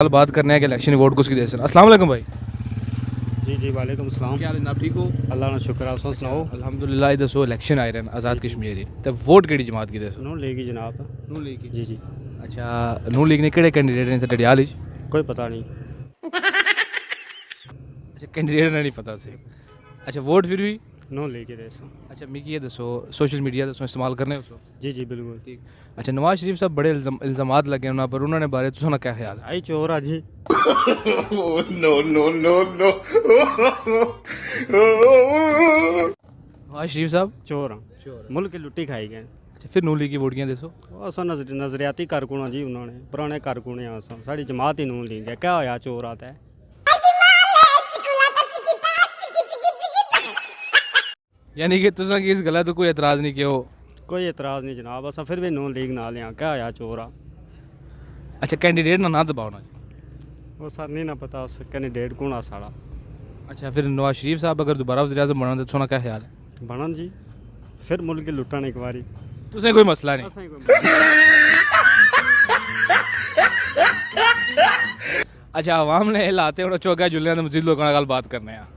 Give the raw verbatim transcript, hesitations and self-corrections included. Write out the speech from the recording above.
گل بات کرنے آں کہ الیکشن ووٹ کس کی دیسن۔ السلام علیکم بھائی۔ جی جی، وعلیکم السلام۔ کیا حال ہے جناب، ٹھیک ہو؟ اللہ نا شکر ہے، تساں سناؤ۔ الحمدللہ۔ یہ دسو، الیکشن آئی رہے ہیں آزاد کشمیر دے، تے ووٹ کیڑی جماعت کی دیسو؟ نون لیگ ہی جناب۔ نون لیگ کی۔ جی جی۔ اچھا، نون لیگ نے کیڑے کینڈیڈیٹ نے اتھے ڈڈیال وچ؟ کوئی پتہ نہیں۔ اچھا، کینڈیڈیٹ نا نہیں پتہ سی۔ اچھا، ووٹ پھر بھی؟ نون لیگ ہی دیساں۔ اچھا، میکی یہ دسو، سوشل میڈیا تے تساں استعمال کرنے ہو؟ جی جی، بالکل۔ ٹھیک۔ اچھا، نواز شریف صاحب بڑے الزام، الزامات لگے انہاں پر، انہاں نے بارے تساں نا کیا خیال ہے؟ آئی چور آ جی۔ No, no, no, no. نواز شریف صاحب؟ چور ہاں۔ ملک لٹی کھائی گئے۔ اچھا، پھر نون لیگ کی ووٹ کیاں دیسو؟ اساں نظر-، نظریاتی کارکن ہاں جی، انہاں نے پرانے کارکن ہاں اساں، ساڑی جماعت ہی نون لیگ ہے، کیا ہویا چور آتا ہے؟ یعنی کہ تساں کی اس گلا تو کوئی اعتراض نہیں کیو؟ کوئی اعتراض نہیں جناب، اساں پھر بھی نون لیگ نال ہاں، کیا ہویا چور آ؟ اچھا، کینڈیڈیٹ نا ناں دباؤ نا جی۔ وہ سر نہیں نا پتہ اس کینڈیڈیٹ کون آ ساڑا۔ اچھا، پھر نواز شریف صاحب اگر دوبارہ وزیر اعظم بنن تے تساں نا کیا خیال ہے؟ بنن جی، پھر ملک کی لٹن ایک باری۔ تساں کوئی مسئلہ نہیں۔ اساں ہی کوئی اچھا، عوام نے لاتے ہن چوکا جلیاں تے مزید لوکاں نال گل بات کرنے آں۔